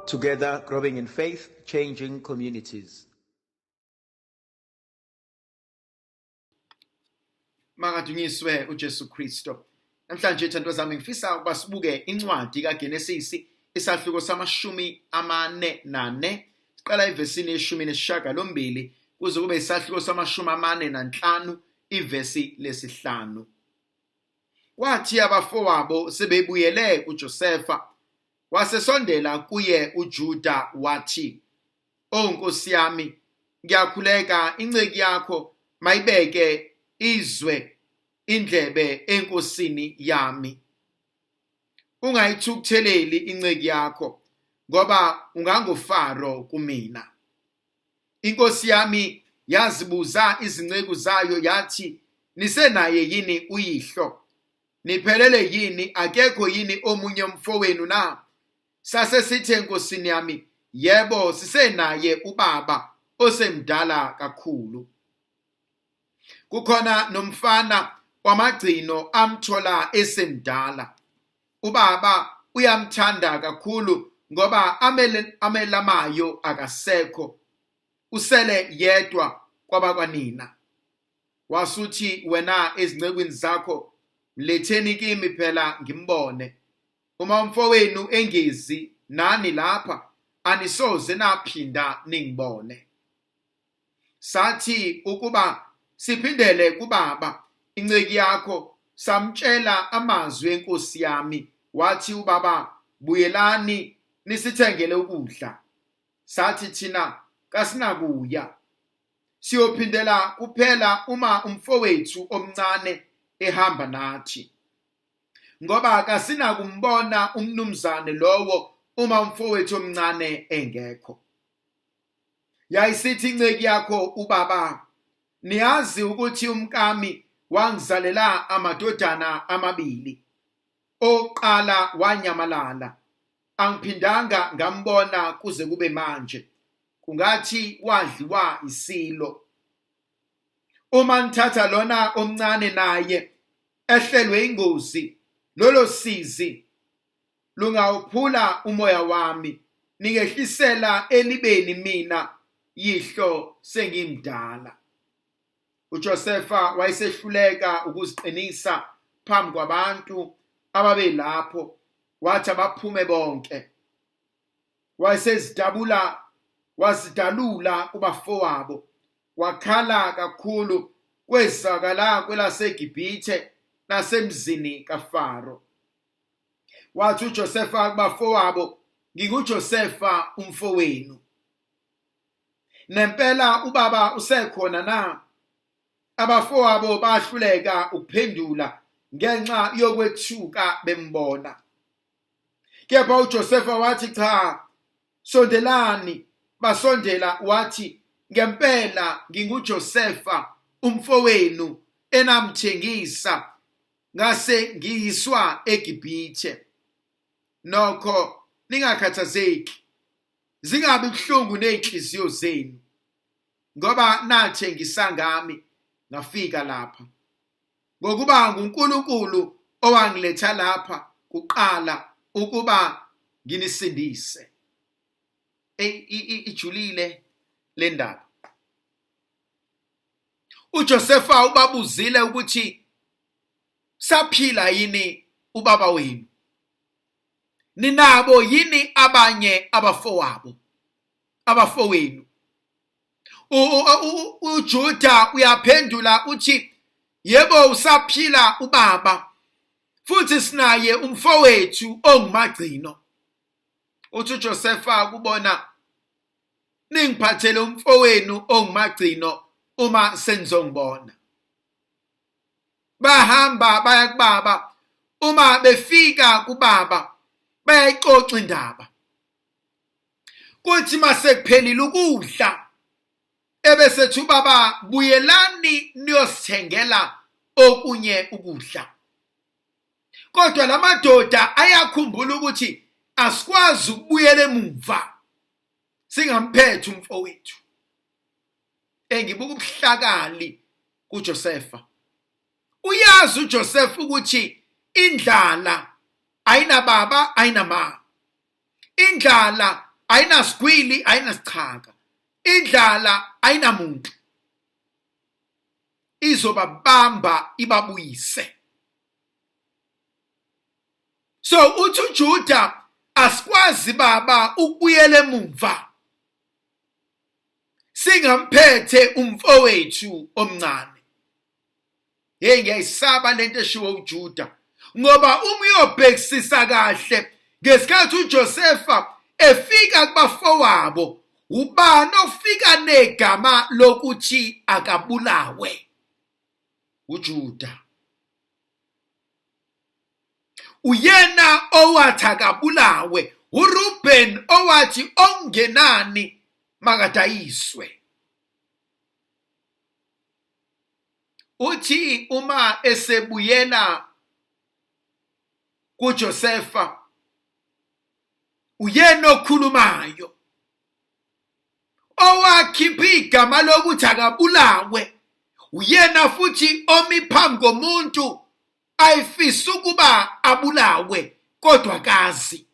Together, growing in faith, changing communities. Makadunyiswe uJesu Kristo. Namhlanje thandwa zami ngifisa ukuba sibuke incwadi kaGenesis isahluko samashumi amane nane siqala ivesini yeshumi nesishiyagalombili kuze kube isahluko samashumi amane nanhlanu ivesi lesihlanu. Kwathi abafowabo sebebuyele kuJosefa wasesondela kuye uJuda wathi, O Nkosi yami, ngiyakhuleka inceku yakho mayibeke izwe indlebe enkosini yami. Ungayithukutheleli inceku yakho, ngoba ungangoFaro kumina. Inkosi yami yazibuza izinceku zayo yathi, nisenaye yini uyihlo? Niphelele yini? Akekho yini omunye umfowenu na? Sase sithe enkosini yami, yebo, sisenaye ubaba osemdala kakhulu. Kukhona nomfana wamagcino amthola esemdala. Ubaba uyamthanda kakhulu ngoba amelamayo akasekho. Usele yedwa kwabakwanina. Wasuthi wena ezincekwini zakho, mletheni kimi phela ngimbone. Uma umfowenu engezi nani lapha, anisoze naphinda ningibone. Sathi ukuba siphindele kubaba inceku yakho samtshela amazwi enkosi yami wathi ubaba buyelani nisithengele ukudla sathi thina kasinakuya siyophindela kuphela uma umfowethu omncane ehamba nathi ngoba kasinakumbona umnumzane lowo uma umfowethu omncane engekho Yayisithi inceku yakho ubaba, niyazi ukuthi umkami wangizalela amadodana amabili. Oqala wanyamalala, angiphindanga ngambona kuze kube manje. Kungathi wadliwa isilo. Uma nithatha lona omncane naye ehlelwe ingozi, lolo sizi lungawuphula umoya wami ningehlisela elibeni mina yihlo sengimdala. UJosefa wayesehluleka ukuziqinisa phambi kwabantu ababelapho, wathi abaphume bonke. Wayesezidabula wazidalula kubafowabo, wakhala kakhulu kwezakala kwelaseGibhithe nasemzini kaFaro. Wathi uJosefa kubafowabo, nginguJosefa umfowenu. Nempela ubaba usekhona na? Abafowabo bahluleka ukuphendula ngenxa yokwethuka bembona. Kepha uJosefa wathi, cha, sondelani. Basondela, wathi, ngempela nginguJosefa umfowenu enamthengisa ngase ngiyiswa eGibhithe. Nokho ningakhathazeki, zingabi buhlungu nezinhliziyo zenu, ngoba nathengisa ngami ngafika lapha. Ngokuba nguNkulunkulu owangiletha lapha kuqala ukuba nginisindise. Ijulile le ndaba. uJosefa ubabuzile ukuthi saphila yini ubaba wenu ninabo yini abanye abafowabo abafowenu uJuda uyaphendula uthi yebo usaphila ubaba futhi sinaye umfowethu ongumagcino uthi uJosefa kubona ningiphathele umfowenu ongumagcino uma senizongibona. Bahamba baya kubaba, uma befika kubaba bayayixoxa indaba. Kuthi masekuphelile ukudla ebesethi ubaba buyelani niyosithengela okunye ukudla. Kodwa lamadoda ayakhumbula ukuthi asikwazi ukubuyela emuva singamphethe umfowethu. Engibuka ubuhlakali kuJosefa. Uyazi uJosefa ukuthi indlala ayinababa ayinama. Indlala ayinasigwili, ayinasichaka, indlala ayinamuntu, izobabamba ibabuyise. So uthi uJuda, asikwazi baba ukubuyela emumva singamphethe umfowethu omncane. Hey, ngiyayisaba lento eshiwo uJuda, ngoba uma uyobhekisisa kahle ngesikhathi uJosefa efika kubafowabo, ubani ofika negama lokuthi akabulawe? UJuda. Uyena owathi akabulawe, uRuben owathi ongenani makadayiswe. Uthi uma esebuyela kuJosefa, uyena okhulumayo owakhipha igama lokuthi akabulawe, uyena futhi omi phambi komuntu ayifisa ukuba abulawe kodwa kazi.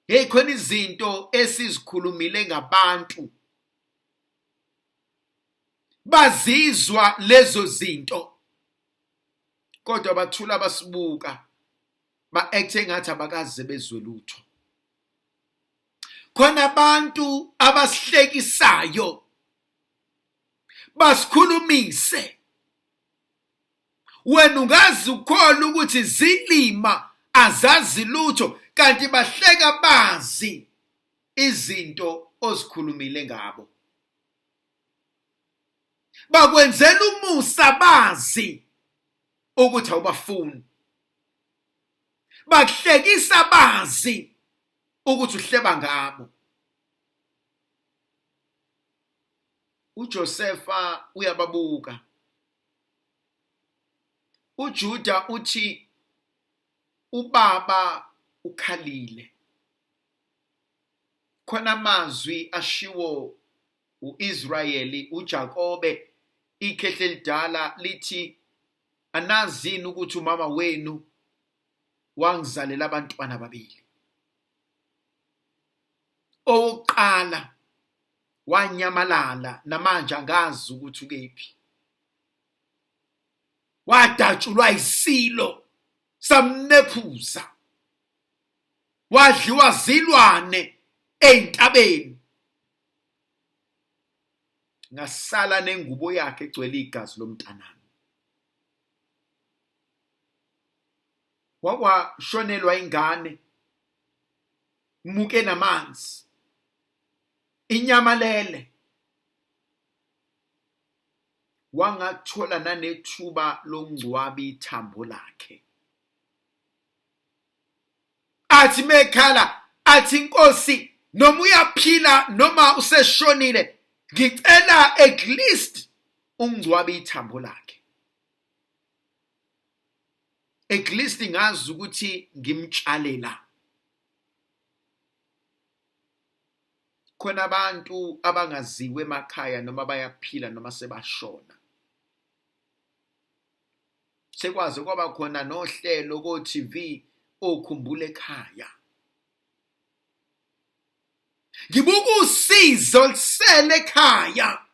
Hey, khona izinto esizikhulumile ngabantu, bazizwa lezo zinto kodwa bathula, basibuka, ba-act engathi abakaze bezwe lutho. Khona abantu abasihlekisayo, basikhulumise, wena ungazi ukholwa ukuthi zilima azazi lutho, kanti bahleka bazi izinto ozikhulumile ngabo. Bakwenzela umusa bazi ukuthi awubafuni, bakuhlekisa bazi ukuthi uhleba ngabo. uJosefa uyababuka. UJuda uthi ubaba ukhalile. Khona amazwi ashiwo uIsrayeli, uJakobe, ikhehle elidala, lithi anazini ukuthi umama wenu wangizalela abantwana ababili. Owokuqala wanyamalala, namanje angazi ukuthi ukephi. Wadatshulwa isilo samnephuza, wadliwa zilwane ey'ntabeni, ngasala nengubo yakhe egcwele igazi lomntanami. Wakwashonelwa ingane, muke namanzi, inyamalele, wangathola nanethuba lokungcwaba ithambo lakhe. Athi mekhala athi, Inkosi, noma uyaphila noma useshonile, ngicela at least ungcwabe ithambo lakhe, at least ngazi ukuthi ngimtshale la. Khona abantu abangaziwe emakhaya, noma bayaphila noma sebashona. Sekwaze kwaba khona nohlelo ko-TV okhumbula ekhaya. Ngibuka usizo lusele ekhaya,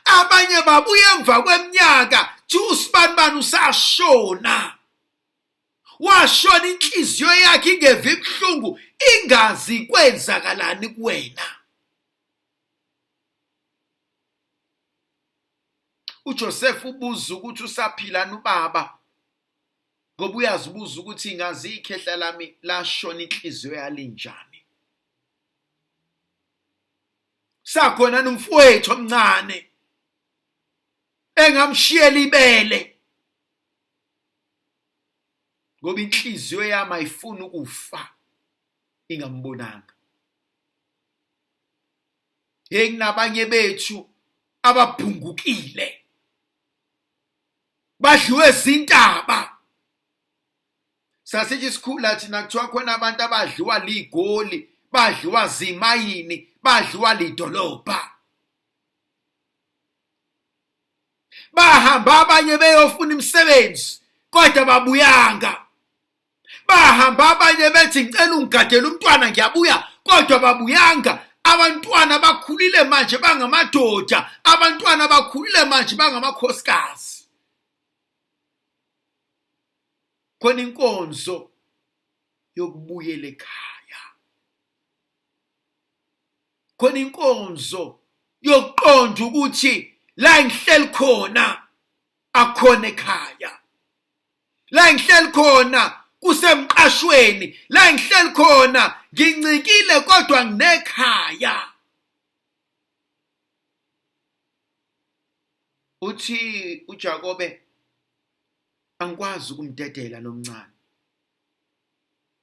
abanye babuya emva kweminyaka, thi usibanibani usashona, washona inhliziyo yakhe ingeva ibuhlungu, ingazi kwenzakalani kuwena. uJoseph ubuza ukuthi usaphila ubaba, ngoba uyazibuza ukuthi ngazi ikhehla lami lashona inhliziyo yalinjani. Sakhona nomfowethu omncane engamshiyela ibele, ngoba inhliziyo yami ayifuni ukufa ingambonanga. Hey, kunabanye bethu ababhungukile, badliwe zintaba. Sasithi sikhula thina kuthiwa khona abantu abadliwa ligoli, badliwa zimayini, badliwa lidolobha. Bahamba abanye beyofuna imisebenzi kodwa babuyanga. Bahamba abanye bethi ngicela ungigadele umntwana ngiyabuya, kodwa babuyanga. Abantwana bakhulile manje bangamadoda, abantwana bakhulile manje bangamakhosikazi. Khona inkonzo yokubuyela ekhaya, khona inkonzo yokuqonda ukuthi la ngihleli khona akukhona ekhaya, la ngihleli khona kusemqashweni, la ngihleli khona ngincikile kodwa nginekhaya. Uthi uJakobe, angikwazi ukumdedela lo mncane,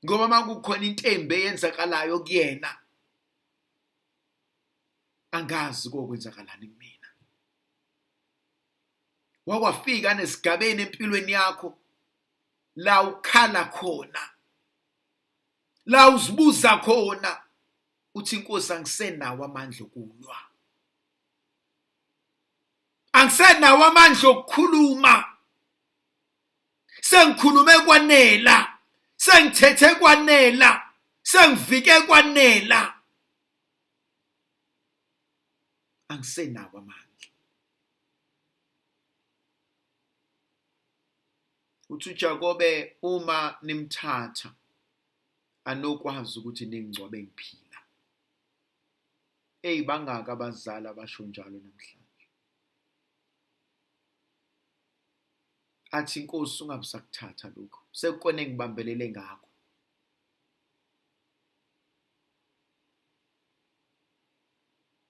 ngoba uma kukhona into embi eyenzakalayo kuyena angazi kokwenzakalani kumina. Wakwafika nesigabeni empilweni yakho la ukhala khona, la uzibuza khona uthi inkosi angisenawo amandla okulwa, angisenawo amandla okukhuluma, sengikhulume kwanela, sengithethe kwanela, sengivike kwanela, angisenawo amandla. Uthi uJakobe, uma nimthatha anokwazi ukuthi ningcwabe ngiphila. Eyi, bangaki abazali abasho njalo namhlanje. Athi inkosi ungabe usakuthatha lokhu, sekukona engibambelele ngakho.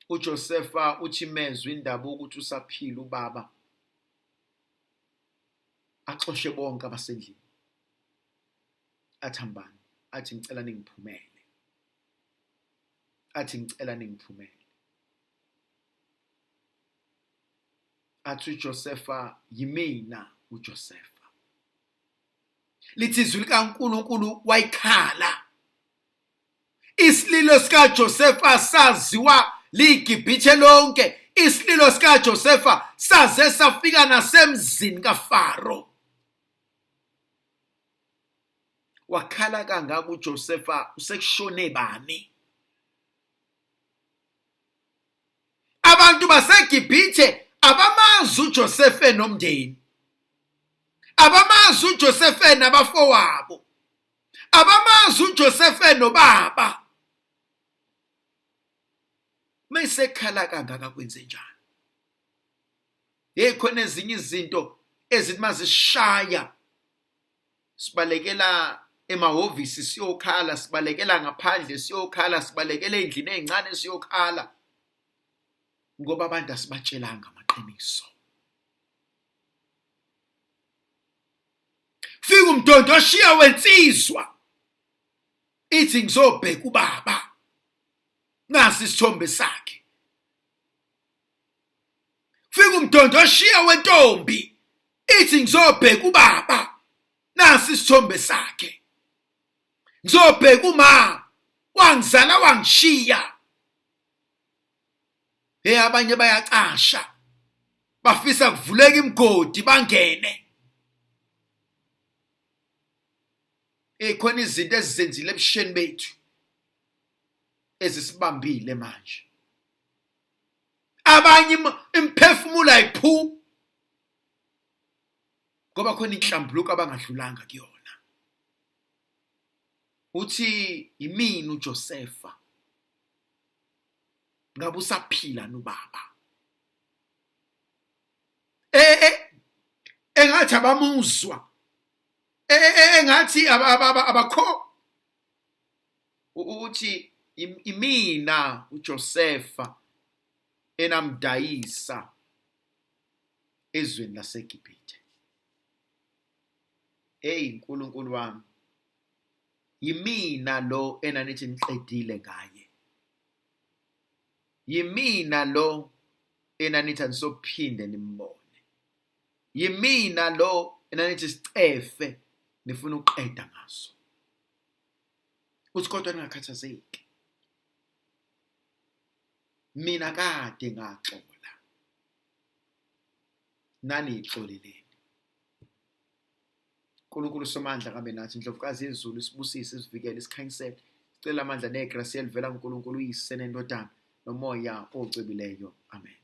UJosefa uthi mezwe indaba ukuthi usaphila ubaba, axoshe bonke abasendlini, athi hambani, athi ngicela ningiphumele, athi ngicela ningiphumele. Athi uJosefa, yimina uJosefa. Lithi izwi likaNkulunkulu wayikhala. Isililo sikaJosefa saziwa liGibhithe lonke. Isililo sikaJosefa saze safika nasemzini kaFaro. Wakhala kangaka uJosefa, usekushone bani? Abantu baseGibhithe abamazi uJosefe nomndeni, abamazi uJosefe nabafowabo, abamazi uJosefe nobaba. Mesekhala kangaka kwenze njani? Hey, khona ezinye izinto ezithi mazishaya sibalekela emahhovisi siyokhala, sibalekela ngaphandle siyokhala, sibalekela ey'ndlini ey'ncane siyokhala, ngoba abantu asibatshelanga amaqiniso. Fika umdondoshiya wensizwa ithi ngizobheka ubaba, nasi isithombe sakhe. Fika umdondoshiya wentombi ithi ngizobheka ubaba, nasi isithombe sakhe. Ngizobheka uma wangizala wangishiya. Hey, abanye bayacasha, bafisa kuvuleka imigodi bangene. Hey, khona izinto ezizenzile ebusheni bethu ezisibambile manje. Abanye imiphefumulo ayiphumi ngoba khona inhlambuluko abangadlulanga kuyona. Uthi yimina uJosefa, ngabe usaphila nobaba? Engathi abamuzwa, engathi abakho. Uthi imina uJosefa enamdayisa ezweni laseGibhithe. Hey Nkulunkulu wami, yimina lo enanithi niqedile ngaye, yimina lo enanithi anisophinde nimbone, yimina lo enanithi sicefe nifuna ukuqeda ngaso. Uthi kodwa ningakhathazeki, mina kade ngaxola, nani ixoleleni. uNkulunkulu somandla kabe nathi, Indlovukazi yezulu isibusise, isivikele, isikhanyisele. Sicela amandla negrasi elivela kuNkulunkulu uYise neNdodana noMoya ocwebileyo. Amen.